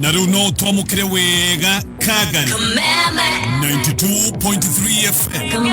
Na rĩu no twamũkĩre wega Kagari 92.3 FM.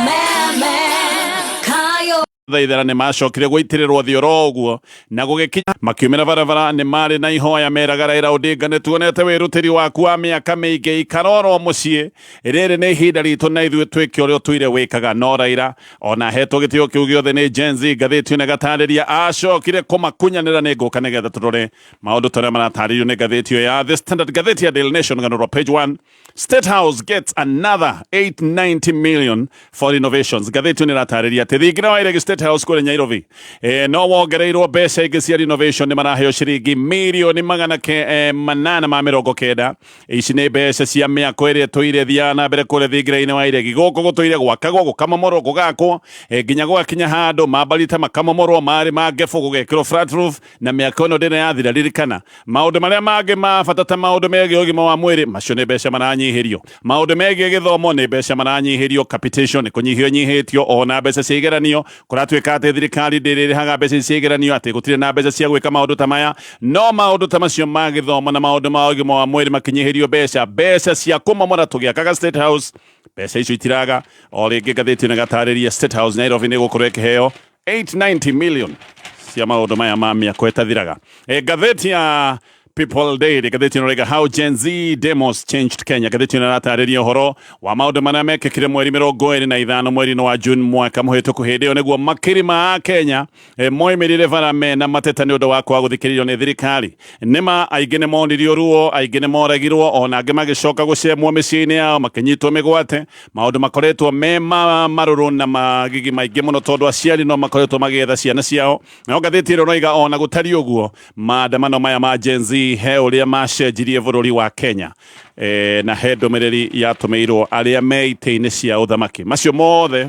Thaithera nĩ macokire gũitĩrĩrwo thĩ oro ũguo na gũgĩkinya makiumĩra barabara nĩ marĩ na ihoya meraga Raila Odinga nĩ tuonete wĩrutĩri waku wa mĩaka mĩingĩ, ikara oro mũciĩ, rĩrĩ nĩ ihinda ritũ na ithuĩ twĩke ũrĩa ũtũire wĩkaga. No Raila ona ahetwo gĩtĩo kĩu gĩothe nĩ Gen Z, ngathĩti ĩno ĩgatarĩria acokire kũmakunyanĩra. Nĩ ngũka nĩgetha tũrore maũndũ ta ũrĩa maratarĩrio nĩ ngathĩti ĩyo ya The Standard. Ngathĩti ya Daily Nation, ng'ano rwa page 1, State House gets another 890 million for renovations. Ngathĩti ĩno ĩratarĩria atĩ thingira wa Iregi State House kũrĩa Nairobi no wongereirwo mbeca ingĩ cia renovation, nĩ maraheo ciringi mirioni 890. Ici nĩ mbeca cia mĩako ĩrĩa ĩtũire thiaga na mbere kũrĩa thingira-inĩ wa Iregi. Gũkũ gũtũire gwakagwo, gũkamomorwo, gũgakwo, nginya gũgakinya handũ mambarita makamomorwo, marĩ mangebũ gũgekĩrwo flat roof, na mĩaka ĩno ndĩna yathira. Ririkana maũndũ marĩa mangĩ ma bata ta maũndũ megiĩ ũgima wa mwĩrĩ, macio nĩ mbeca maranyihĩrio. Maũndũ megiĩ gĩthomo nĩ mbeca maranyihĩrio. Capitation nĩ kũnyihio nyihĩtio, ona mbeca cia igeranio kũratuĩka atĩ thirikari ndĩrĩrĩhaga mbeca cia igeranio, atĩ gũtirĩ na mbeca cia gwĩka maũndũ ta maya. No maũndũ ta macio ma gĩthomo na maũndũ ma ũgima wa mwĩrĩ makinyihĩrio mbeca, mbeca cia kũmomora tũgĩakaga State House, mbeca icio itiraga. O rĩngĩ ngathĩti ĩno ĩgatarĩria State House Nairobi nĩ gũkorwo ĩkĩheo 890 million cia maũndũ maya ma mĩako ĩtathiraga. Ngathĩti ya People Daily, ngathĩti ĩno rĩga "How Gen Z Demos Changed Kenya". Ngathĩti ĩno ĩratarĩria ũhoro wa maũndũ marĩa mekĩkire mweri 25 mweri-inĩ wa June mwaka mũhĩtũku. Hĩndĩ ĩyo nĩguo makiri ma Kenya moimĩrire bara mena mateta nĩ ũndũ wa kwaga gũthikĩrĩrio nĩ thirikari. Nĩma aingĩ nĩ monirio ruo, aingĩ nĩ moragirwo, ona angĩ magĩcoka gũcemwo mĩciĩ-inĩ yao, makĩnyitwo mĩgwate. Maũndũ makoretwo me ma marũrũ na magigi maingĩ mũno, tondũ aciari no makoretwo magĩetha ciana ciao. Nayo ngathĩti ĩno ĩroiga ona gũtariĩ ũguo, maandamano maya ma Gen Z he ũrĩa macenjirie bũrũri wa Kenya, na he ndũmĩrĩri yatũmĩirwo arĩa me itĩ-inĩ cia ũthamaki. Macio mothe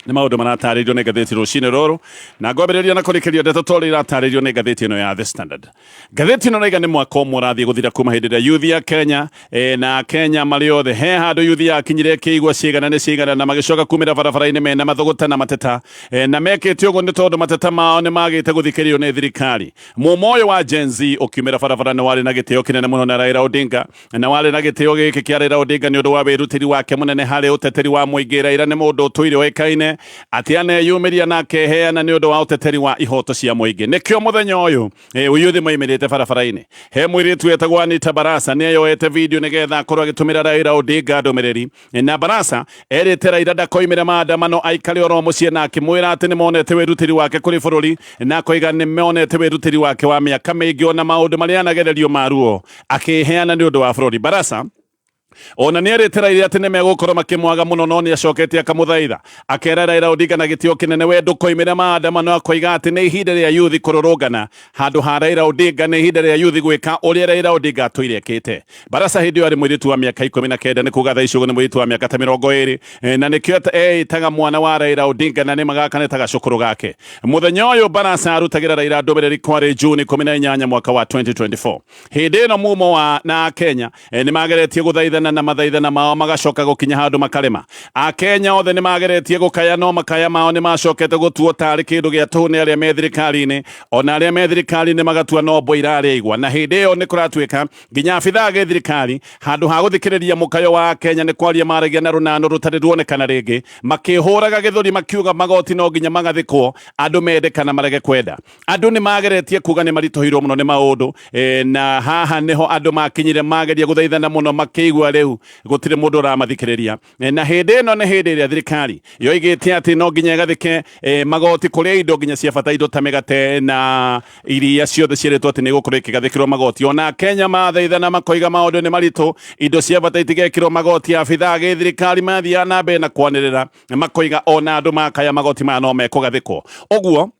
nĩ maũndũ maratarĩrio nĩ ngathĩti rũcinĩ rũrũ, na ngwambĩrĩria na kũrĩkĩria ndeto ta ũrĩa iratarĩrio nĩ ngathĩti ĩno ya The Standard. Ngathĩti ĩno raiga nĩ mwaka ũmwe ũrathiĩ gũthira kuma hĩndĩ ĩrĩa yuthi ya Kenya na Kenya marĩ othe he handũ yuthi yakinyire ĩkĩigua ciigana nĩ ciigana, na magĩcoka kumĩra barabara-inĩ mena mathũgũta na mateta, na mekĩte ũguo nĩ tondũ mateta mao nĩ magĩte gũthikĩrĩrio nĩ thirikari. Mumo ũyũ wa Gen Z ũkiumĩra barabara nĩ warĩ na gĩtĩo kĩnene mũno na Raila Odinga, na warĩ na gĩtĩo gĩkĩ kĩa Raila Odinga nĩ ũndũ wa wĩrutĩri wake mũnene harĩ ũteteri wa mũingĩ. Raila nĩ mũndũ ũtũire ũĩkaine atĩ aneyumĩria na akeheana nĩ ũndũ wa ũteteri wa ihoto cia mũingĩ. Nĩkĩo mũthenya ũyũ uyuthi moimĩrĩte barabara-inĩ. He mũirĩtu wetagwo Anita Barasa nĩ ayoete video nĩgetha akorwo agĩtũmĩra Raila Odinga ndũmĩrĩri, na Barasa erĩte Raila ndakoimĩre maandamano, aikare oro mũciĩ, na akĩmwĩra atĩ nĩ monete wĩrutĩri wake kũrĩ bũrũri, na akoiga nĩ monete wĩrutĩri wake wa mĩaka mĩingĩ, ona maũndũ marĩa anagererio maruo akĩheana nĩ ũndũ wa bũrũri. Barasa ona nĩ erĩte Raila atĩ nĩ megũkorwo makĩmwaga mũno, no nĩ acokete akamũthaitha, akera Raila Odinga na gĩtĩo kĩnene we ndũkoimĩre maandamano, akoiga atĩ nĩ ihinda rĩa yuthi kũrũrũngana handũ ha Raila Odinga, nĩ ihinda rĩa yuthi gwĩka ũrĩa Raila Odinga atũire ekĩte. Barasa hĩndĩ ĩyo arĩ mũirĩtu wa mĩaka 19, nĩ kuga thaa ici ũguo nĩ mũirĩtu wa mĩaka ta 20, na nĩkĩo eĩtaga mwana wa Raila Odinga, na nĩ magakanĩta gacũkũrũ gake. Mũthenya ũyũ Barasa arutagĩra Raila ndũmĩrĩri kwarĩ Juni 18 mwaka wa 2024. Hĩndĩ ĩno mumo wa na Akenya nĩ mageretie gũthaithana, na mathaithana mao magacoka gũkinya handũ makarema. Akenya othe nĩ mageretie gũkaya, no makaya mao nĩ macokete gũtuo tarĩ kĩndũ gĩa tũhũ nĩ arĩa me thirikari-inĩ, ona arĩa me thirikari-inĩ magatua no mbwe irarĩa igwa. Na hĩndĩ ĩyo nĩ kũratuĩka nginya abithaa a gĩthirikari, handũ ha gũthikĩrĩria mũkayo wa Kenya, nĩ kwaria maragia na rũnano rũtarĩ ruonekana rĩngĩ, makĩhũraga gĩthũri makiuga magoti no nginya magathĩkwo, andũ mende kana marege kwenda. Andũ nĩ mageretie kuga nĩ maritũhĩirwo mũno nĩ maũndũ, na haha nĩho andũ makinyire mageria gũthaithana mũno, makĩigua rĩu gũtirĩ mũndũ ũramathikĩrĩria. Na hĩndĩ ĩno nĩ hĩndĩ ĩrĩa thirikari yoigĩte atĩ no nginya ĩgathĩke magoti kũrĩa indo nginya cia bata, indo ta mĩgate na iria ciothe ciĩrĩtwo atĩ nĩ igũkorwo ikĩgathĩkĩrwo magoti. Ona Kenya mathaithana makoiga maũndũ nĩ maritũ, indo cia bata itigekĩrwo magoti, abithaa gĩthirikari mathiaga na mbere na kwanĩrĩra makoiga ona andũ makaya magoti maya no mekũgathĩkwo. Ũguo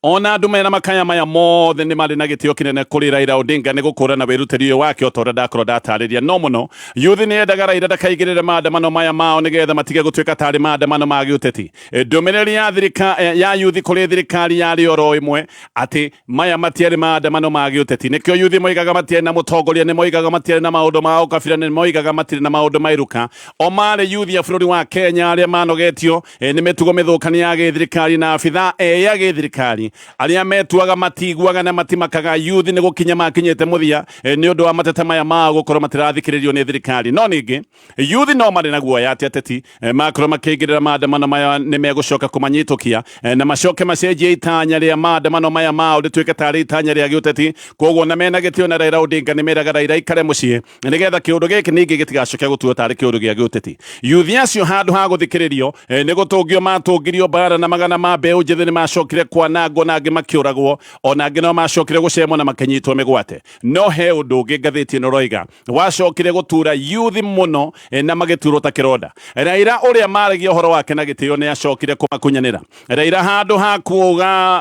ona andũ mena makaya maya mothe nĩ marĩ na gĩtĩo kĩnene kũrĩ Raila Odinga nĩ gũkũra na wĩrutĩri ũyũ wake, o ta ũrĩa ndakorwo ndatarĩria. No mũno yuthi nĩ yendaga Raila ndakaigĩrĩre maandamano maya mao nĩgetha matige gũtuĩka tarĩ maandamano ma gĩũteti. Ndũmĩrĩri ya thirika ya yuthi kũrĩ thirikari yarĩ oro ĩmwe, atĩ maya matiarĩ maandamano ma gĩũteti. Nĩkĩo yuthi moigaga matiarĩ na mũtongoria, nĩ moigaga matiarĩ na maũndũ ma ũkabira, nĩ moigaga matirĩ na maũndũ ma iruka. O marĩ yuthi a bũrũri wa Kenya arĩa manogetio nĩ mĩtugo mĩthũkani ya gĩthirikari na abithaa a gĩthirikari. gĩthirikari arĩa metuaga matiguaga na matimakaga youth nĩ gũkinya makinyĩte mũthia nĩ ũndũ wa mateta maya mao gũkorwo matirathikĩrĩrio nĩ thirikari. No ningĩ youth no marĩ na guoya atĩ ateti makorwo makĩingĩrĩra maandamano maya nĩ megũcoka kũmanyitũkia na macoke macenjie itanya rĩa maandamano maya mao rĩtuĩke tarĩ itanya rĩa gĩũteti. Koguo na mena gĩtĩo na Raila Odinga nĩ meraga Raila aikare mũciĩ nĩgetha kĩũndũ gĩkĩ ningĩ gĩtigacoke gũtuo tarĩ kĩũndũ gĩa gĩũteti. Yuthi acio handũ ha gũthikĩrĩrio nĩ gũtũngio matũngirio mbara na magana ma mbeũ njĩthĩ nĩ macokire kwanangwo na angĩ makĩũragwo, ona angĩ no macokire gũcemwo na makĩnyitwo mĩgwate. No he ũndũ ũngĩ ngathĩti ĩno roiga wacokire gũtura yuthi mũno na magĩturwo ta kĩronda. Raila ũrĩa maragia ũhoro wake na gĩtĩo nĩ acokire kũmakunyanĩra. Raila handũ ha kuuga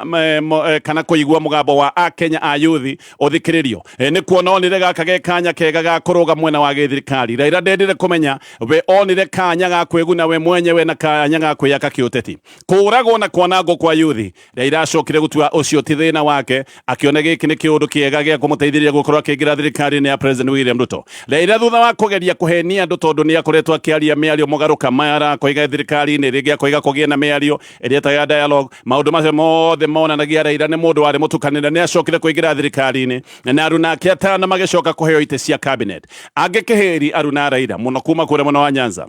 kana kũigua mũgambo wa akenya a yuthi ũthikĩrĩrio, nĩ kuona onire gaka ge kanya kega ga kũrũga mwena wa gĩthirikari. Raila ndendire kũmenya, we onire kanya ga kwĩguna we mwenyewe na kanya ga kwĩyaka kĩũteti. Kũragwo na kwanangwo kwa yuthi, Raila acokire gũtua ũcio ti thĩna wake, akĩona gĩkĩ nĩ kĩũndũ kĩega gĩa kũmũteithĩrĩria gũkorwo akĩingĩra thirikari-inĩ ya President William Ruto. Raila thutha wa kũgeria kũhenia andũ tondũ nĩ akoretwo akĩaria mĩario mũgarũka mara akoiga thirikari-inĩ rĩngĩ akoiga kũgĩe na mĩario ĩrĩa ĩtagwo ya dialogue, maũndũ macio mothe monanagia Raila nĩ mũndũ warĩ mũtukanĩre. Nĩ acokire kũingĩra thirikari-inĩ na aruna ake atano magĩcoka kũheo itĩ cia cabinet. Angĩ kĩhĩri aruna Raila mũno kuma kũrĩa mwena wa Nyanza.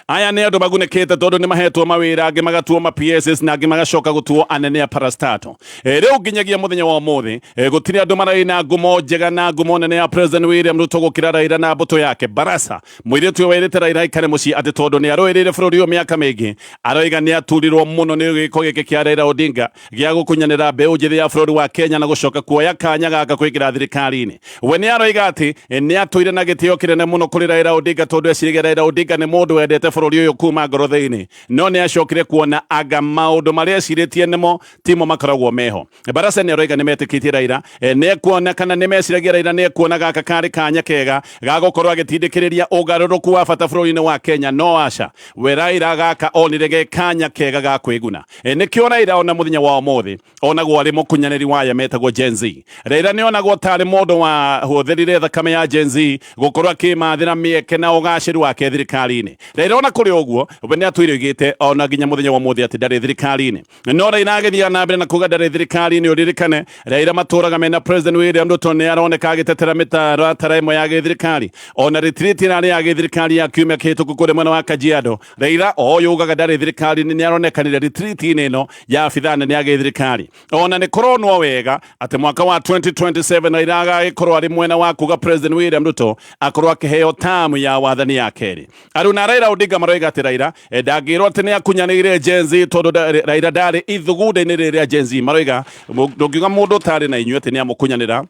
Aya nĩ andũ magunĩkĩte tondũ nĩ mahetwo mawĩra, angĩ magatuo ma PSs na angĩ magacoka gũtuo anene a parastato. Rĩu nginyagia mũthenya wa ũmũthĩ gũtirĩ andũ mararĩ na ngumo njega na ngumo nene ya President William Ruto gũkĩra Raila na mbũtũ yake. Barasa mũirĩtu ũyũ werĩte Raila aikare mũciĩ atĩ tondũ nĩ arũĩrĩire bũrũri ũyũ mĩaka mĩingĩ, aroiga nĩ aturirwo mũno nĩ gĩko gĩkĩ kĩa Raila Odinga gĩa gũkunyanĩra mbeũ njĩthĩ ya bũrũri wa Kenya na gũcoka kuoya kanya gaka kũingĩra thirikari-inĩ. We nĩ aroiga atĩ nĩ atũire na gĩtĩo kĩnene mũno kũrĩ Raila Odinga tondũ eciragia Raila Odinga nĩ mũndũ wendete bũrũri ũyũ kuma ngoro thĩinĩ, no nĩ acokire kuona anga maũndũ marĩa ecirĩtie nĩmo timo makoragwo meho. Barasa nĩ aroiga nĩ metĩkĩtie Raila nĩ ekuona kana nĩ meciragia Raila nĩ ekuona gaka karĩ kanya kega ga gũkorwo agĩtindĩkĩrĩria ũgarũrũku wa bata bũrũri-inĩ wa Kenya, no aca, we Raila gaka onire ge kanya kega ga kwĩguna. Nĩkĩo Raila ona mũthenya wa ũmũthĩ onagwo arĩ mũkunyanĩri wa aya metagwo Gen Z. Raila nĩ onagwo tarĩ mũndũ wahũthĩrire thakame ya Gen Z gũkorwo akĩmathĩra mĩeke na ũgacĩru wake thirikari-inĩ. Raila ona kũrĩ ũguo we nĩ atũire oigĩte ona nginya mũthenya wa ũmũthĩ atĩ ndarĩ thirikari-inĩ. No Raila agĩthiaga na mbere na kuga ndarĩ thirikari-inĩ, ũririkane Raila matũraga mena President William Ruto nĩ aroneka agĩtetera mĩtaratara ĩmwe ya gĩthirikari. Ona retreat ĩrarĩ ya gĩthirikari ya kiumia kĩhĩtũku kũrĩa mwena wa Kajiado, Raila o ũyũ ugaga ndarĩ thirikari-inĩ nĩ aronekanire retreat-inĩ ĩno ya abithaa nene ya gĩthirikari. Ona nĩ kũronwo wega atĩ mwaka wa 2027 Raila agagĩkorwo arĩ mwena wa kuga President William Ruto akorwo akĩheo tamu ya wathani ya kerĩ. Aruna Raila Odinga maroiga atĩ Raila ndangĩrwo atĩ nĩ akunyanĩire Gen Z tondũ Raila ndarĩ ithugunda-inĩ rĩrĩ rĩa Gen Z. Maroiga ndũngiuga mũndũ ũtarĩ na inyuĩ atĩ nĩ amũkunyanĩra.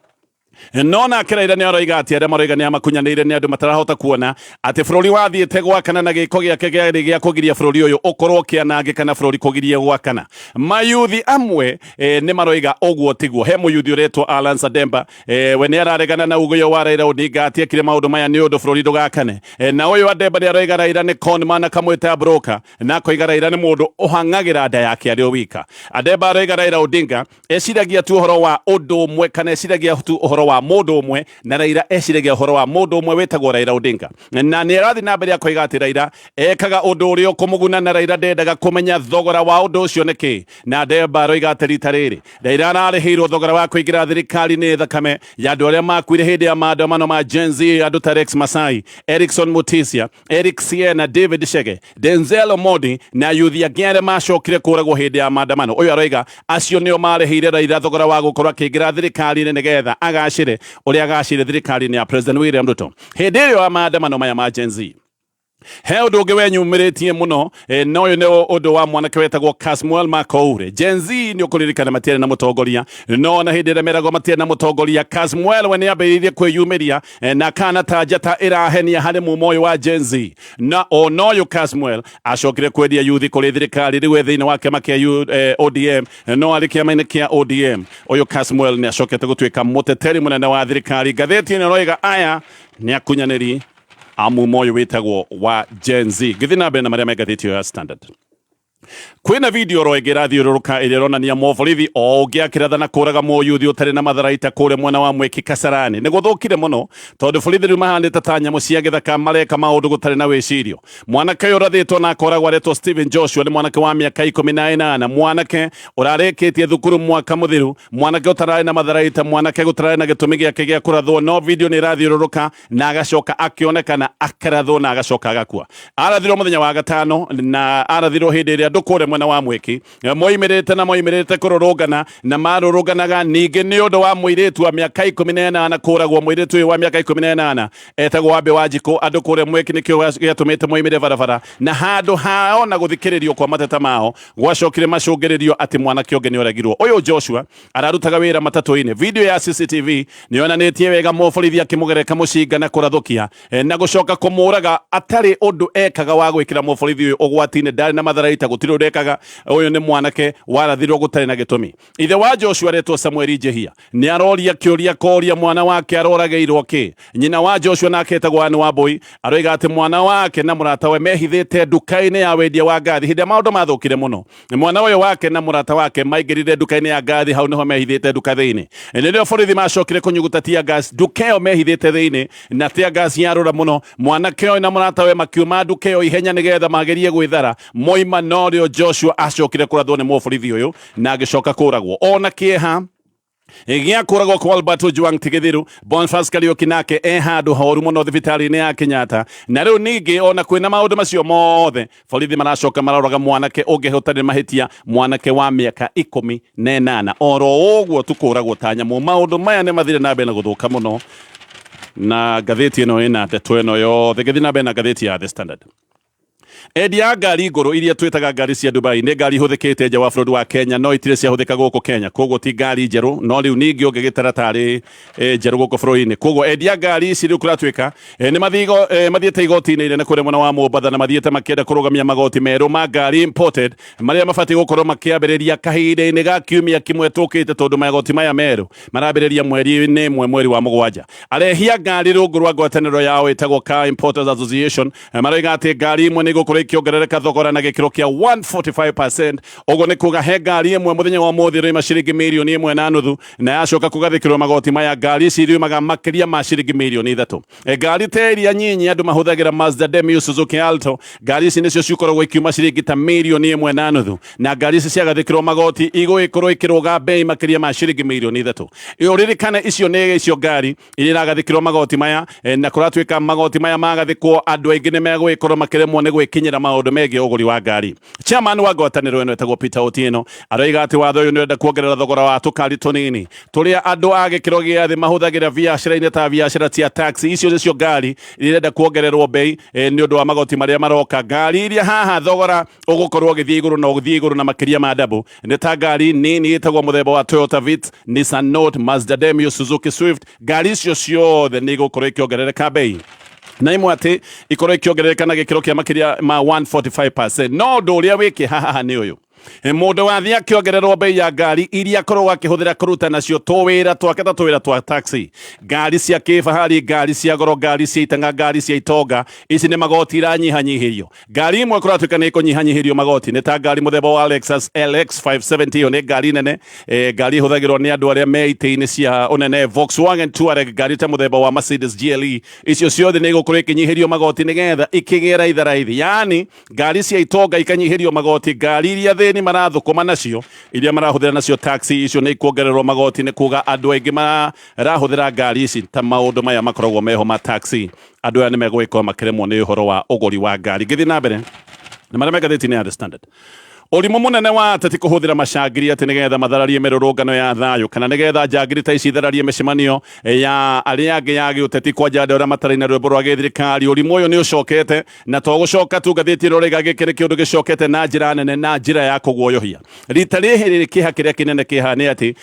No nake Raila nĩ aroiga atĩ arĩa maroiga nĩ amakunyanĩire nĩ andũ matarahota kuona atĩ bũrũri wathiĩte gwakana na gĩko gĩake kĩarĩ gĩa kũgiria bũrũri ũyũ ũkorwo ũkĩanangĩka na bũrũri kũgiria gwakana. Mayuthi amwe nĩ maroiga ũguo tiguo. He mũyuthi ũretwo Alan Sademba, we nĩ araregana na uge ũyũ wa Raila Odinga atĩ ekire maũndũ maya nĩ ũndũ bũrũri ndũgakane. Na ũyũ Ademba nĩ aroiga Raila nĩ con man, akamwĩta broker, na akoiga Raila nĩ mũndũ ũhang'agĩra nda yake arĩ o wika. Ademba aroiga Raila Odinga eciragia tu ũhoro wa ũndũ ũmwe kana eciragia tu ũhoro wa mũndũ ũmwe, na Raila eciragia ũhoro wa mũndũ ũmwe wĩtagwo Raila Odinga. Na nĩ arathiĩ na mbere akoiga atĩ Raila ekaga ũndũ ũrĩa ũkũmũguna na Raila ndendaga kũmenya thogora wa ũndũ ũcio nĩ kĩ. Na Ademba aroiga atĩ rita rĩrĩ Raila ararĩhĩirwo thogora wa kũingĩra thirikari nĩ thakame ya andũ arĩa makuire hĩndĩ ya maandamano ma Gen Z, andũ ta Rex Masai, Erikson Mutisia, Eric Siena, David Chege, Denzel Omondi na yuthi angĩ arĩa macokire kũragwo hĩndĩ ya maandamano. Ũyũ aroiga acio nĩo marĩhĩire Raila thogora wa gũkorwo akĩingĩra thirikari-inĩ nĩgetha agacĩre ũrĩa agacĩire thirikari-inĩ ya President William Ruto hĩndĩ ĩyo ya maandamano maya ma Gen Z. He ũndũ ũngĩ wenyumĩrĩtie mũno, na ũyũ nĩ ũndũ wa mwanake wetagwo Kasmuel Makoure. Gen Z nĩ ũkũririkana matiarĩ na mũtongoria, no ona hĩndĩ ĩrĩa meragwo matiarĩ na mũtongoria, Kasmuel we nĩ ambĩrĩirie kwĩyumĩria na kana ta njata ĩrahenia harĩ mumo ũyũ wa Gen Z. Na ona ũyũ Kasmuel acokire kwendia yuthi kũrĩ thirikari, rĩu e thĩinĩ wa kĩama kĩa ODM, no arĩ kĩama-inĩ kĩa ODM. Ũyũ Kasmuel nĩ acokete gũtuĩka mũteteri mũnene wa thirikari. Ngathĩti ĩno ĩroiga aya nĩ akunyanĩri a mumo ũyũ wĩtagwo wa Gen Z. Ngĩthiĩ na mbere na marĩa me ngathĩti ĩyo ya Standard. Kwĩna video oro ĩngĩ ĩrathiũrũrũka ĩrĩa ĩronania mũborithi o ũngĩ akĩratha na kũraga mũyuthi ũtarĩ na matharaita kũrĩa mwena wa Mwĩki Kasarani. Nĩ gũthũkire mũno tondũ borithi rĩu mahanĩte ta nyamũ cia gĩthaka, mareka maũndũ gũtarĩ na wĩcirio. Mwanake ũyũ ũrathĩtwo na akoragwo aretwo Stephen Joshua, nĩ mwanake wa mĩaka 18, mwanake ũrarĩkĩtie thukuru mwaka mũthiru, mwanake ũtararĩ na matharaita, mwanake gũtararĩ na gĩtũmi gĩake gĩa kũrathwo, no video nĩ ĩrathiũrũrũka na agacoka akĩonekana akĩrathwo na agacoka agakua. Arathirwo mũthenya wa gatano na arathirwo hĩndĩ ĩrĩa andũ kũrĩa mwena wa Mwĩki moimĩrĩte na moimĩrĩte kũrũrũngana na marũrũnganaga ningĩ nĩ ũndũ wa mũirĩtu wa mĩaka 18 kũragwo. Mũirĩtu ũyũ wa mĩaka 18 etagwo Wambe Wanjikũ. Andũ kũrĩa Mwĩki nĩkĩo gĩatũmĩte moimĩre barabara, na handũ hao na gũthikĩrĩrio kwa mateta mao gwacokire macũngĩrĩrio atĩ mwanake ũngĩ nĩ oragirwo. Ũyũ Joshua ararutaga wĩra matatũ-inĩ. Video ya CCTV nĩ yonanĩtie wega mũborithi akĩmũgereka mũcinga na kũrathũkia na gũcoka kũmũraga atarĩ ũndũ ekaga wa gwĩkĩra mũborithi ũyũ ũgwati-inĩ. Ndarĩ na matharaita, gũtirĩ ũndũ ekaga. Ũyũ nĩ mwanake warathirwo gũtarĩ na gĩtũmi. Ithe wa Joshua aretwo Samueli Njehia nĩ aroria kĩũria koria mwana wake aroragĩirwo kĩ. Nyina wa Joshua nake etagwo Anne Wambui aroiga atĩ mwana wake na mũratawe mehithĩte nduka-inĩ ya wendia wa ngathi hĩndĩ ĩrĩa maũndũ mathũkire mũno. Mwana ũyũ wake na mũrata wake maingĩrire nduka-inĩ ya ngathi, hau nĩho mehithĩte nduka thĩinĩ. Nĩrĩo borithi macokire kũnyuguta tear gas nduka ĩyo mehithĩte thĩinĩ, na tear gas yarũra mũno. Mwanake ũyũ na mũratawe makiuma nduka ĩyo ihenya nĩgetha magerie gwĩthara. Moima norĩo Joshua acokire kũrathwo nĩ mũborithi ũyũ na agĩcoka kũragwo. Ona kĩeha gĩa kũragwo kwa Albert Ojwang ti gĩthiru. Boniface Kariuki nake e handũ horu mũno thibitarĩ-inĩ ya Kenyatta. Na rĩu ningĩ ona kwĩna maũndũ macio mothe, borithi maracoka maroraga mwanake ũngĩ ũtarĩ mahĩtia, mwanake wa mĩaka 18, oro ũguo tu kũragwo ta nyamũ. Maũndũ maya nĩ mathire na mbere na gũthũka mũno, na ngathĩti ĩno ĩna ndeto ĩno yothe. Ngĩthiĩ na mbere na ngathĩti ya The Standard, endia a ngari ngũrũ iria twĩtaga ngari cia Dubai nĩ ngari ihũthĩkĩte nja wa bũrũri wa Kenya, no itirĩ ciahũthĩka gũkũ Kenya, koguo ti ngari njerũ, no rĩu ningĩ ũngĩgĩtara tarĩ njerũ gũkũ bũrũri-inĩ. Koguo endia a ngari ici rĩu kũratuĩka nĩ mathiĩte igoti-inĩ inene kũrĩa mwena wa Mombatha, na mathiĩte makĩenda kũrũgamia magoti merũ ma ngari imported marĩa mabatiĩ gũkorwo makĩambĩrĩria kahinda-inĩ ga kiumia kĩmwe tũkĩte, tondũ magoti maya merũ marambĩrĩria mweri-inĩ ĩmwe mweri wa mũgwanja. Arehi a ngari rungu rwa ngwatanĩro yao ĩtagwo Car Importers Association maroiga atĩ ngari imwe nĩ igũkorwo ikĩongerereka thogora na gĩkĩro kĩa 145%. Ũguo nĩ kuga he ngari ĩmwe mũthenya wa ũmũthĩ ĩroima ciringi 1.5 mirioni, na yacoka kũgathĩkĩrwo magoti maya, ngari ici iriumaga makĩria ma ciringi 3 mirioni. Ngari ta iria nyinyi andũ mahũthagĩra, Mazda Demio, Suzuki Alto, ngari ici nĩcio cikoragwo ikiuma ciringi ta 1.5 mirioni, na ngari ici ciagathĩkĩrwo magoti igũgĩkorwo ikĩrũga bei makĩria ma ciringi 3 mirioni. Ũririkane icio nĩ icio ngari iria iragathĩkĩrwo magoti maya, na kũratuĩka magoti maya magathĩkwo andũ aingĩ nĩ megũgĩkorwo makĩremwo nĩ gwĩkinyĩra maũndũ megiĩ ũgũri wa ngari. Chairman wa ngwatanĩro ĩno etagwo Peter Otieno aroiga atĩ watho ũyũ nĩ ũrenda kuongerera thogora wa tũkari tũnini tũrĩa andũ a gĩkĩro gĩa thĩ mahũthagĩra biacara-inĩ ta biacara cia taxi. Icio nĩcio ngari iria irenda kuongererwo bei nĩ ũndũ wa magoti marĩa maroka. Ngari iria haha thogora ũgũkorwo ũgĩthiĩ igũrũ na ũgĩthiĩ igũrũ na makĩria ma double nĩ ta ngari nini ĩtagwo mũthemba wa Toyota Vitz, Nissan Note, Mazda Demio, Suzuki Swift. Ngari icio ciothe nĩ igũkorwo ikĩongerereka bei, na imwe atĩ ikorwo ikĩongerereka na gĩkĩro kĩa makĩria ma 145%. No ũndũ ũrĩa wĩ kĩeha haha nĩ ũyũ: mũndũ wathiĩ akĩongererwo bei ya ngari iria akoragwo akĩhũthĩra kũruta nacio tũwĩra twake, ta tũwĩra twa taxi, ngari cia kĩbahari, ngari cia goro, ngari cia itanga, ngari cia itonga, ici nĩ magoti iranyihanyihĩrio. Ngari imwe kũratuĩka nĩ ikũnyihanyihĩrio magoti nĩ ta ngari mũthemba wa Lexus LX 570, ĩyo nĩ ngari nene, ngari ĩhũthagĩrwo nĩ andũ arĩa me itĩ-inĩ cia ũnene, Volkswagen Touareg, ngari ta mũthemba wa Mercedes GLE, icio ciothe nĩ igũkorwo ikĩnyihĩrio magoti nĩgetha ikĩgĩe raitha raithi. Yani ngari cia itonga ikanyihĩrio magoti, ngari iria thĩni marathũkũma nacio, iria marahũthĩra nacio taxi, icio nĩ ikuongererwo magoti. Nĩ kuga andũ aingĩ marahũthĩra ngari ici ta maũndũ maya makoragwo meho ma taxi, andũ aya nĩ megũgĩkorwo makĩremwo nĩ ũhoro wa ũgũri wa ngari. Ngĩthiĩ na mbere na marĩa me ngathĩti-inĩ ya The Standard, ũrimũ mũnene wa ateti kũhũthĩra macangiri atĩ nĩgetha mathararie mĩrũrũngano ya thayũ, kana nĩgetha njangiri ta ici ithararie mĩcemanio ya arĩa angĩ ya gĩũteti, kwanja andũ arĩa matarĩ na rwĩmbo rwa gĩthirikari. Ũrimũ ũyũ nĩ ũcokete, na to gũcoka tu. Ngathĩti ĩno rĩga gĩkĩ nĩ kĩũndũ gĩcokete na njĩra nene na njĩra ya kũguoyohia. Rita rĩrĩ kĩeha kĩrĩa kĩnene kĩha nĩ atĩ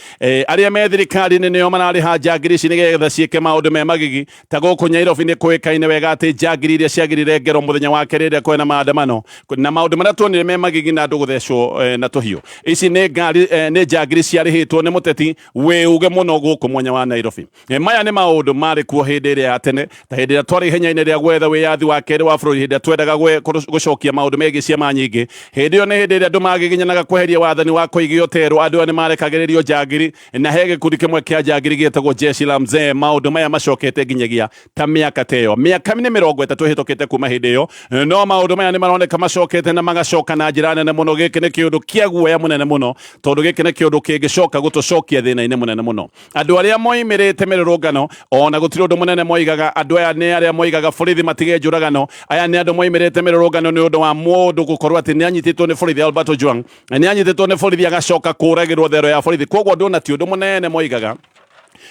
arĩa me thirikari-inĩ nĩo mararĩha njangiri ici nĩgetha ciĩke maũndũ me magigi. Ta gũkũ Nyairobi nĩ kũĩkaine wega atĩ njangiri iria ciagirire ngero mũthenya wa kerĩ ĩrĩa kwĩna maandamano na maũndũ marĩa tuonire me magigi na andũ gũthecwo. magathecwo na tũhiũ. Ici nĩ ngari nĩ njangiri ciarĩhĩtwo nĩ mũteti wĩ uge mũno gũkũ mwenya wa Nairobi. Maya nĩ maũndũ marĩ kuo hĩndĩ ĩrĩa ya tene, ta hĩndĩ ĩrĩa twarĩ ihenya-inĩ rĩa gwetha wĩyathi wa kerĩ wa bũrũri, hĩndĩ ĩrĩa twendaga gũcokia maũndũ megiĩ ciama nyingĩ. Hĩndĩ ĩyo nĩ hĩndĩ ĩrĩa andũ magiginyanaga kweheria wathani wa Koigi Oterwo. Andũ aya nĩ marekagĩrĩrio njangiri, na he gĩkundi kĩmwe kĩa njangiri gĩtagwo Jeshi la Mzee. Maũndũ maya macokete nginyagia ta mĩaka ta ĩyo, mĩaka nĩ 30 ĩhĩtũkĩte kuma hĩndĩ ĩyo, no maũndũ maya nĩ maroneka macokete na magacoka na njĩra nene mũno. Gĩkĩ nĩ kĩũndũ kĩa guoya mũnene mũno, tondũ gĩkĩ nĩ kĩũndũ kĩngĩcoka gũtũcokia thĩna-inĩ mũnene mũno. Andũ arĩa moimĩrĩte mĩrũrũngano ona gũtirĩ ũndũ mũnene moigaga. Andũ aya nĩ arĩa moigaga borithi matige njũragano. Aya nĩ andũ moimĩrĩte mĩrũrũngano nĩ ũndũ wa mũndũ gũkorwo atĩ nĩ anyitĩtwo nĩ borithi. Albert Ojwang nĩ anyitĩtwo nĩ borithi agacoka kũragĩrwo thero ya borithi. Koguo andũ ona ti ũndũ mũnene moigaga.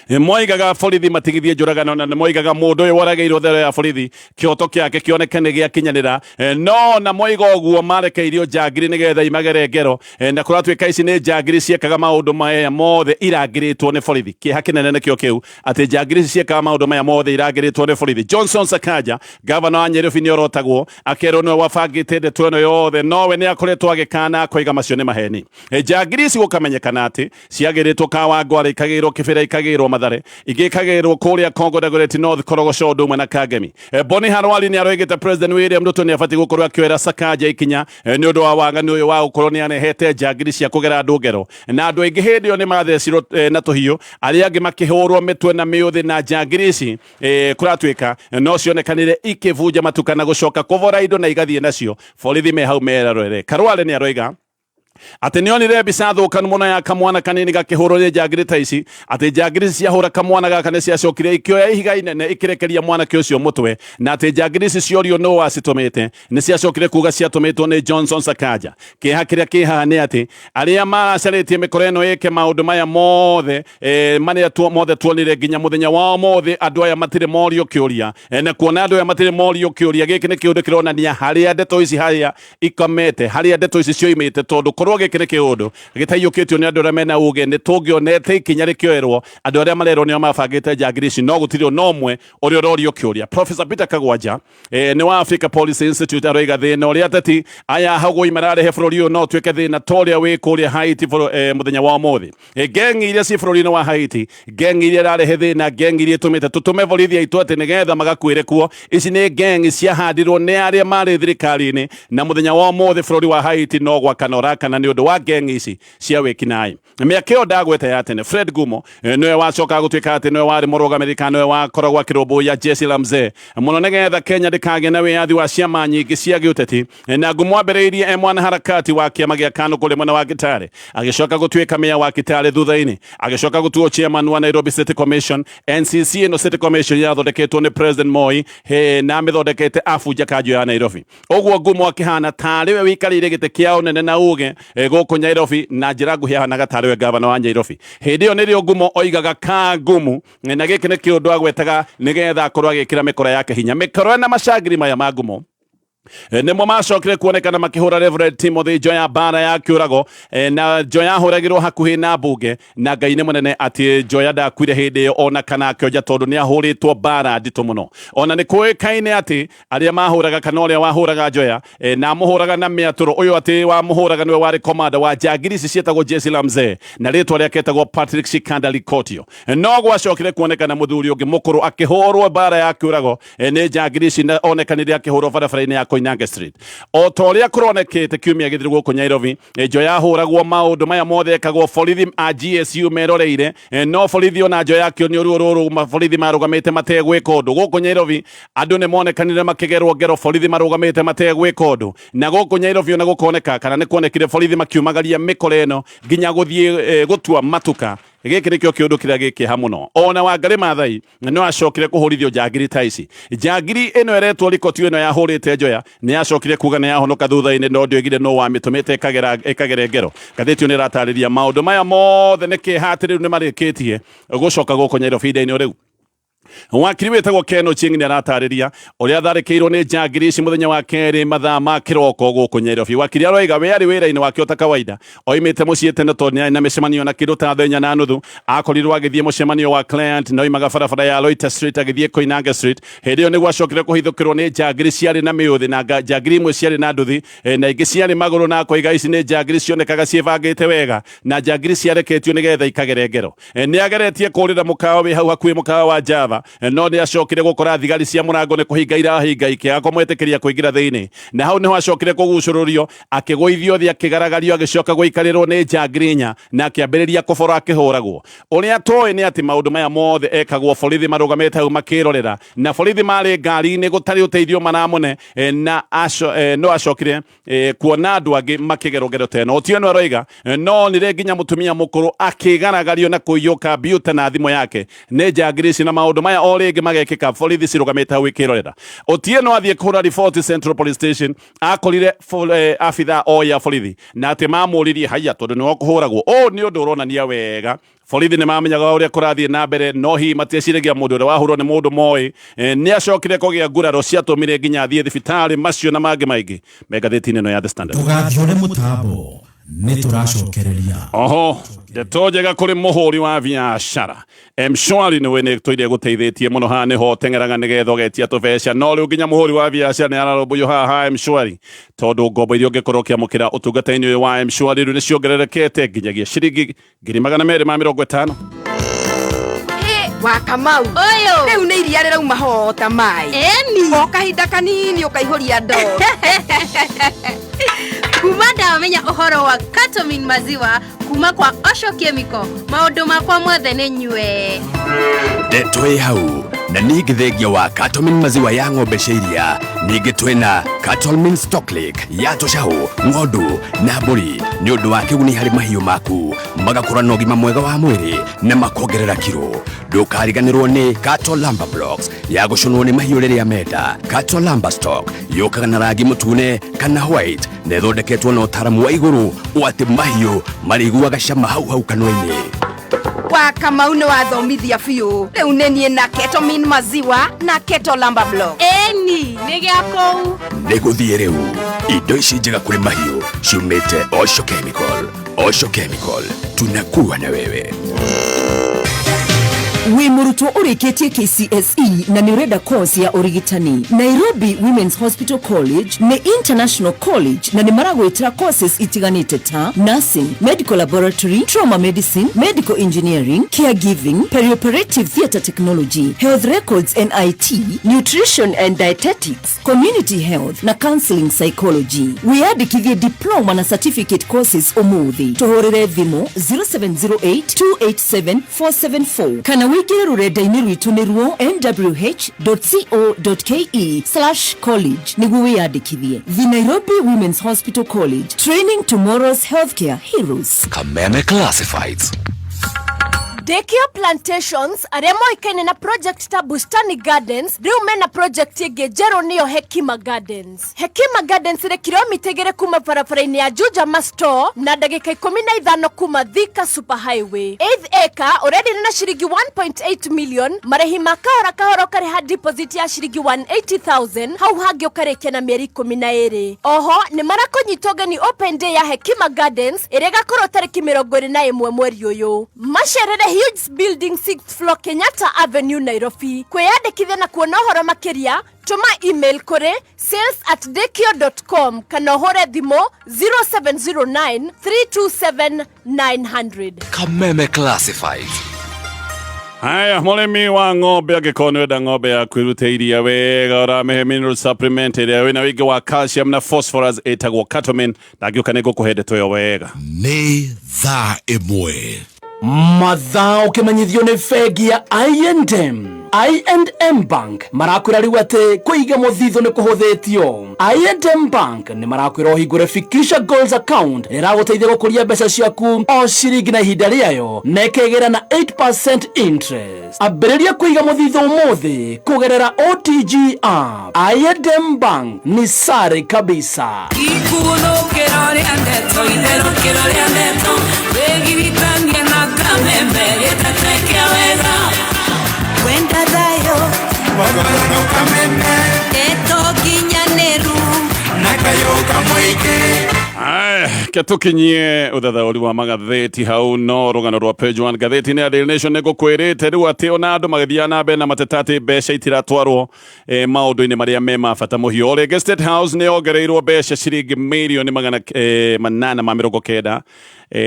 Moigaga borithi matigithie njũragano, na nĩ moigaga mũndũ ũyũ woragĩirwo thero ya borithi kĩhoto kĩake kĩoneke nĩ gĩakinyanĩra. No na moiga ũguo, marekeirio njangiri nĩgetha imagere ngero, na kũratuĩka ici nĩ njangiri ciekaga maũndũ maya mothe irangĩrĩtwo nĩ borithi. Kĩeha kĩnene nĩkĩo kĩu, atĩ njangiri ici ciekaga maũndũ maya mothe irangĩrĩtwo nĩ borithi. Johnson Sakaja, gavana wa Nyeri, nĩ orotagwo akerwo nĩwe wabangĩte ndeto ĩno yothe, nowe nĩ akoretwo agĩkana akoiga macio nĩ maheni. Njangiri ici gũkamenyekana atĩ ciagĩrĩtwo Kawangware, ikagĩrwo Kibera, ikagĩrwo Mathare, ingĩ ikagĩrwo kũrĩa Kongo, Dagoretti North, Korogocho, ũndũ ũmwe na Kangemi. Boni Harwari nĩ aroigĩte President William Ruto nĩ abatiĩ gũkorwo akĩoera Sakaja ikinya nĩ ũndũ wa waganu ũyũ wa gũkorwo nĩ arehete njangiri cia kũgera andũ ngero, na andũ aingĩ hĩndĩ ĩyo nĩ mathecirwo na tũhiũ, arĩa angĩ makĩhũrwo mĩtwe na mĩũthĩ, na njangiri ici kũratuĩka no cionekanire ikĩbunja matuka na gũcoka kũbora indo na igathiĩ nacio borithi me hau merorere. Karware nĩ aroiga atĩ nĩonire mbica thũkanu mũno ya kamwana kanini gakĩhũrwo nĩ njangiri ta ici, atĩ njangiri ici ciahũra kamwana gaka nĩ ciacokire ikĩoya ihiga inene ikĩrekeria mwanake ũcio mũtwe, na atĩ njangiri ici ciorio nũ wacitũmĩte nĩ ciacokire kuga ciatũmĩtwo nĩ Johnson Sakaja. Kĩeha kĩrĩa kĩ haha nĩ atĩ arĩa maracarĩtie mĩkora ĩno ĩke maũndũ maya mothe, marĩa mothe tuonire nginya mũthenya wa ũmũthĩ, andũ aya matirĩ morio kĩũria. Na kuona andũ aya matirĩ morio kĩũria, gĩkĩ nĩ kĩũndũ kĩronania harĩa ndeto ici harĩa ikomete, harĩa ndeto ici cioimĩte, tondũ korwo gĩkĩ nĩ kĩũndũ gĩtaiyũkĩtio nĩ andũ arĩa mena ũgĩ, nĩ tũngĩonete ikinya rĩkĩoerwo andũ arĩa marerwo nĩo mabangĩte njangiri ici, no gũtirĩ ona ũmwe ũrĩa ũrorio kĩũria. Professor Peter Kagwanja nĩ wa Africa Policy Institute aroiga thĩna ũrĩa ateti aya hagũi mararehe bũrũri ũyũ no ũtuĩke thĩna ta ũrĩa wĩ kũrĩa Haiti mũthenya wa ũmũthĩ. Ngengi iria ciĩ bũrũri-inĩ wa Haiti, ngengi iria irarehe thĩna, ngengi iria itũmĩte tũtũme borithi aitũ atĩ nĩgetha magakuĩre kuo, ici nĩ ngengi ciahandirwo nĩ arĩa marĩ thirikari-inĩ, na mũthenya wa ũmũthĩ bũrũri wa Haiti no gwakana ũrakana nĩ ũndũ wa ngengi ici cia wĩkinaĩ. Mĩaka ĩyo ndagweta ya tene, Fred Gumo nĩwe wacokaga gũtuĩka atĩ nĩwe warĩ mũrũgamĩrĩri kana nĩwe wakoragwo akĩrũmbũiya jeshi la mzee mũno nĩgetha Kenya ndĩkagĩe na wĩyathi wa ciama nyingĩ cia gĩũteti. Na Ngumo ambĩrĩirie e mwanaharakati wa kĩama gĩa KANU kũrĩa mwena wa Kitale, agĩcoka gũtuĩka meya wa Kitale, thutha-inĩ agĩcoka gũtuo chairman wa Nairobi City Commission, NCC. Ĩno City Commission yathondeketwo nĩ President Moi he, na amĩthondekete abunja kanjũ ya Nairobi. Ũguo Ngumo akĩhana tarĩ we wĩikarĩire gĩtĩ kĩa ũnene na uge gũkũ Nairobi, na njĩra nguhĩ ahanaga tarĩ we gavana wa Nairobi. Hĩndĩ ĩyo nĩrĩo Ngumo oigaga ka ngumu, na gĩkĩ nĩ kĩũndũ agwetaga nĩgetha akorwo agĩkĩra mĩkora yake hinya. Mĩkora na macangiri maya ma Ngumo nĩmo macokire kuonekana makĩhũra Reverend Timothy Njoya mbara ya kĩũrago, na Njoya ahũragĩrwo hakuhĩ na mbunge, na Ngai nĩ mũnene atĩ Njoya ndakuire hĩndĩ ĩyo ona kana akĩonja, tondũ nĩ ahũrĩtwo mbara nditũ mũno. Ona nĩ kũĩkaine atĩ arĩa mahũraga kana ũrĩa wahũraga Njoya na amũhũraga na mĩatũro, ũyũ atĩ wamũhũraga nĩwe warĩ komanda wa njangiri ici ciĩtagwo Jeshi la Mzee, na rĩtwa rĩake etagwo Patrick Shikanda Likotio. No gwacokire kuonekana mũthuri ũngĩ mũkũrũ akĩhũrwo mbara ya kĩũrago nĩ njangiri ici, na onekanire akĩhũrwo barabara-inĩ ya Koinange Street. O ta ũrĩa kũronekete kiumia gĩthiru gũkũ Nairobi, Njoya ahũragwo, maũndũ maya mothe ekagwo borithi a GSU meroreire, no borithi ona Njoya akĩonio ruo rũrũ, borithi marũgamĩte mategwĩka ũndũ. Gũkũ Nairobi andũ nĩ monekanire makĩgerwo ngero, borithi marũgamĩte mategwĩka ũndũ, na gũkũ Nairobi ona gũkoneka kana nĩ kuonekire borithi makiumagaria mĩkora ĩno nginya gũthiĩ gũtua matuka. Gĩkĩ nĩkĩo kĩũndũ kĩrĩa gĩkĩha mũno. Ona Wangarĩ Maathai no acokire kũhũrithio njangiri ta ici. Njangiri ĩno ĩretwo Rikotio, ĩno yahũrĩte Njoya, nĩ yacokire kuga nĩ yahonoka thutha-inĩ, no ndĩoigire no wamĩtũmĩte ĩkagere ngero. Ngathĩti ĩyo nĩ ĩratarĩria maũndũ maya mothe nĩ kĩeha atĩ rĩu nĩ marĩkĩtie gũcoka gũkũ Nairobi ihinda-inĩ rĩu. Wakiri wĩtagwo Ken Ochieng nĩ aratarĩria ũrĩa atharĩkĩirwo nĩ njangiri ici mũthenya wa kerĩ mathaa ma kĩroko gũkũ Nyairobi. Wakiri aroiga we arĩ wĩra-inĩ wake o ta kawaida, oimĩte mũciĩ tene tondũ nĩ arĩ na mĩcemanio na kĩndũ ta thaa inya na nuthu. Akorirwo agĩthiĩ mũcemanio wa client na oimaga barabara ya Loiter Street agĩthiĩ Koinange Street. Hĩndĩ ĩyo nĩguo acokire kũhithũkĩrwo nĩ njangiri ciarĩ na mĩũthĩ na njangiri imwe ciarĩ na nduthi na ingĩ ciarĩ magũrũ, na akoiga ici nĩ njangiri cionekaga ciĩbangĩte wega na njangiri ciareketio nĩgetha ikagere ngero. Nĩ ageretie kũrĩra mũkawa wĩ hau hakuhĩ, mũkawa wa Java, no nĩ acokire gũkora thigari cia mũrango nĩ kũhinga irahinga ikĩaga kũmwĩtĩkĩria kũingĩra thĩinĩ, na hau nĩho acokire kũgucũrũrio, akĩgũithio thĩ, akĩgaragario, agĩcoka gũikarĩrwo nĩ njangiri inya na akĩambĩrĩria kũbora akĩhũragwo. Ũrĩa tũĩ nĩ atĩ maũndũ maya mothe ekagwo borithi marũgamĩte hau makĩrorera, na borithi marĩ ngari-inĩ gũtarĩ ũteithio maramũne, na no acokire kuona andũ angĩ makĩgerwo ngero ta ĩno. Otieno aroiga no onire nginya mũtumia mũkũrũ akĩgaragario na kũiywo kambiuta na thimũ yake nĩ njangiri ici, na maũndũ maya o rĩngĩ magekĩka borithi cirũgamĩte hau ikĩrorera. Otieno athiĩ kũhũra riboti Central Police Station, akorire abithaa oĩ a borithi na atĩ mamũririe haiya tondũ nĩwe ũkũhũragwo. Ũũ nĩ ũndũ ũronania wega borithi nĩ mamenyaga ũrĩa kũrathiĩ na mbere, no hihi matieciragia mũndũ ũrĩa wahũrwo nĩ mũndũ moĩ. Nĩ acokire kũgĩa nguraro ciatũmire nginya athiĩ thibitarĩ. Macio na mangĩ maingĩ me ngathĩti-inĩ ĩno ya The Standard. Ndũgathiũre mũtambo, nĩ tũracokereria. Oho ndeto njega kũrĩ mũhũri wa biacara, Mshwari nĩwe nĩ tũire gũteithĩtie mũno. Haha nĩho ũteng'eraga nĩgetha ũgetia tũbeca, no rĩu nginya mũhũri wa biacara nĩ ararũmbũiyo haha ha Mshwari, tondũ ngombo iria ũngĩkorwo ũkĩamũkĩra ũtungata-inĩ ũyũ wa Mshwari rĩu nĩ ciongererekete nginyagia ciringi 250,000. Wa Kamau. Ũyũ. Rĩu nĩ iria rĩrauma hota maĩ. Eni. O kahinda kanini ũkaihũria ndoo. Kuma ndamenya ũhoro wa Katomin maziwa kuma kwa Osho Chemical, maũndũ makwa mothe nĩ nyue. Ndeto ĩ hau na ningĩ thengia wa Katomin maziwa ya ng'ombe cia iria, ningĩ twĩna Katolmin Stocklick ya tũcaũ, ng'ondu na mbũri nĩ ũndũ wa kĩguni harĩ mahiũ maku, magakũra na ũgima mwega wa mwĩrĩ na makongerera kiro. Ndũkariganĩrwo nĩ Kato Lumber Blocks ya gũcũnwo nĩ mahiũ rĩrĩa menda. Kato Lumber Stock yũkaga na rangi mũtune kana white na ĩthondeketwo na ũtaaramu wa igũrũ ũũ atĩ mahiũ marĩiguaga cama hau hau kanua-inĩ. Wa Kamau, nĩ wathomithia biũ. Rĩu nĩ niĩ na Ketomin maziwa na Keto Lamba Block. Eni nĩ gĩa kũu. Nĩ gũthiĩ rĩu, indo ici njega kũrĩ mahiũ ciumĩte Osho Chemical. Osho Chemical, tunakuwa na wewe. Wĩ mũrutwo ũrĩkĩtie KCSE na nĩ ũrenda course ya ũrigitani, Nairobi Women's Hospital College nĩ international college na nĩ maragwĩtĩra courses itiganĩte ta nursing, medical laboratory, trauma medicine, medical engineering, caregiving, perioperative theatre technology, health records and IT, nutrition and dietetics, community health na counseling psychology. Wĩyandĩkithie diploma na certificate courses ũmũthĩ. Tũhũrĩre thimũ 0708 287 474 kana wĩingĩre rũrenda-inĩ rwitũ nĩruo nwh.co.ke/college nĩguo wĩyandĩkithie. The Nairobi Women's Hospital College, training tomorrow's healthcare heroes. Kameme Classifieds. Dekio Plantations, arĩa moĩkaine na project ta Bustani Gardens, rĩu mena project ĩngĩ njerũ, nĩyo Hekima Gardens. Hekima Gardens ĩrĩ kilomita 2 kuma barabara-inĩ ya Juja Masto na ndagĩka 15 kuma Thika Super Highway. Eighth acre ũrenderio na ciringi 1.8 million, marĩhi ma kahora kahora, ũkarĩha deposit ya ciringi 180,000, hau hangĩ ũkarĩkia na mĩeri 12. Oho nĩ marakũnyita ũgeni open day ya Hekima Gardens ĩrĩa ĩgakorwo tarĩki 21 mweri ũyũ. Macerere Hughes Building, 6th floor, Kenyatta Avenue, Nairobi. Kwĩyandĩkithia na kuona ũhoro makĩria, tũma email kũrĩ sales@dekio.com kana ũhũre thimũ 0709 327 900. Kameme Classifieds. Haya, mũrĩmi wa ng'ombe, angĩkorwo nĩ wenda ng'ombe yaku ĩrute iria wega, ũramĩhe mineral supplement ĩrĩa wĩna ũingĩ wa calcium na phosphorus ĩtagwo Catomin, na ngĩũka nĩ ngũkũhe ndeto ĩyo wega. Nĩ thaa 1. Mathaa ũkĩmenyithio nĩ bengi ya I&M. I&M Bank marakwĩra rĩu atĩ kũiga mũthithũ nĩ kũhũthĩtio. I&M Bank nĩ marakwĩra ũhingũre Fikisha Goals account ĩrĩa ĩragũteithia gũkũria mbeca ciaku o ciringi na ihinda rĩayo na ĩkegĩra na 8% interest. Ambĩrĩria kũiga mũthithũ ũmũthĩ kũgerera OTG app. I&M Bank ni sare kabisa. Ikunũkĩro rĩa ndeto, itherũkĩro rĩa ndeto, wĩgiritanie na Kameme, gĩtete kĩa wega. Wenda thayũ. Ndeto nginyanĩru na kayũ kamũingĩ. Aya, ke tukinyie uthathauri wa magatheti hau no rugano rwa page 1 gatheti-inĩ ya Daily Nation nĩngũkwĩrĩte rĩu atĩ ona andũ magĩthiaga na mbere na mateta atĩ mbeca itiratwarwo maũndũ-inĩ marĩa me ma bata mũhiũ. O rĩngĩ State House nĩ yongereirwo mbeca ciringi mirioni 890.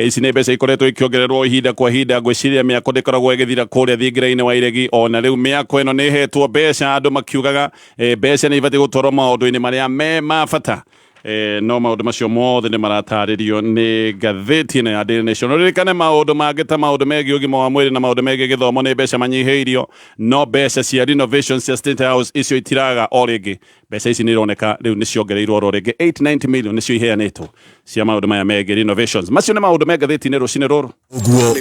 Ici nĩ mbeca ikoretwo ikĩongererwo ihinda kwa ihinda. Ngwĩciria mĩako ndĩkoragwo ĩgĩthira kũrĩa thingira-inĩ wa iregi. Ona rĩu mĩako ĩno nĩ ĩhetwo mbeca, andũ makiugaga mbeca nĩ ibatiĩ gũtwarwo maũndũ-inĩ marĩa me ma bata. No maũndũ macio mothe nĩ maratarĩrio nĩ ngathĩti ĩno ya Daily Nation. Ũririkane maũndũ mangĩ ta maũndũ megiĩ ũgima wa mwĩrĩ na maũndũ megiĩ gĩthomo nĩ mbeca manyihĩirio, no mbeca cia renovation cia State House icio itiraga. O rĩngĩ mbeca ici nĩ ironeka rĩu nĩ ciongereirwo oro rĩngĩ, 890 million nĩcio iheanĩtwo cia maũndũ maya megiĩ renovations. Macio nĩ maũndũ me ngathĩti-inĩ rũcinĩ rũrũ. Ũguo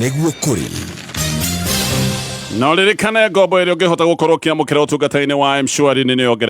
nĩguo kũrĩ. Na ũririkane ngombo ĩrĩa ũngĩhota gũkorwo ũkĩamũkĩra ũtungata-inĩ wa M-Shwari nĩ yongereirwo.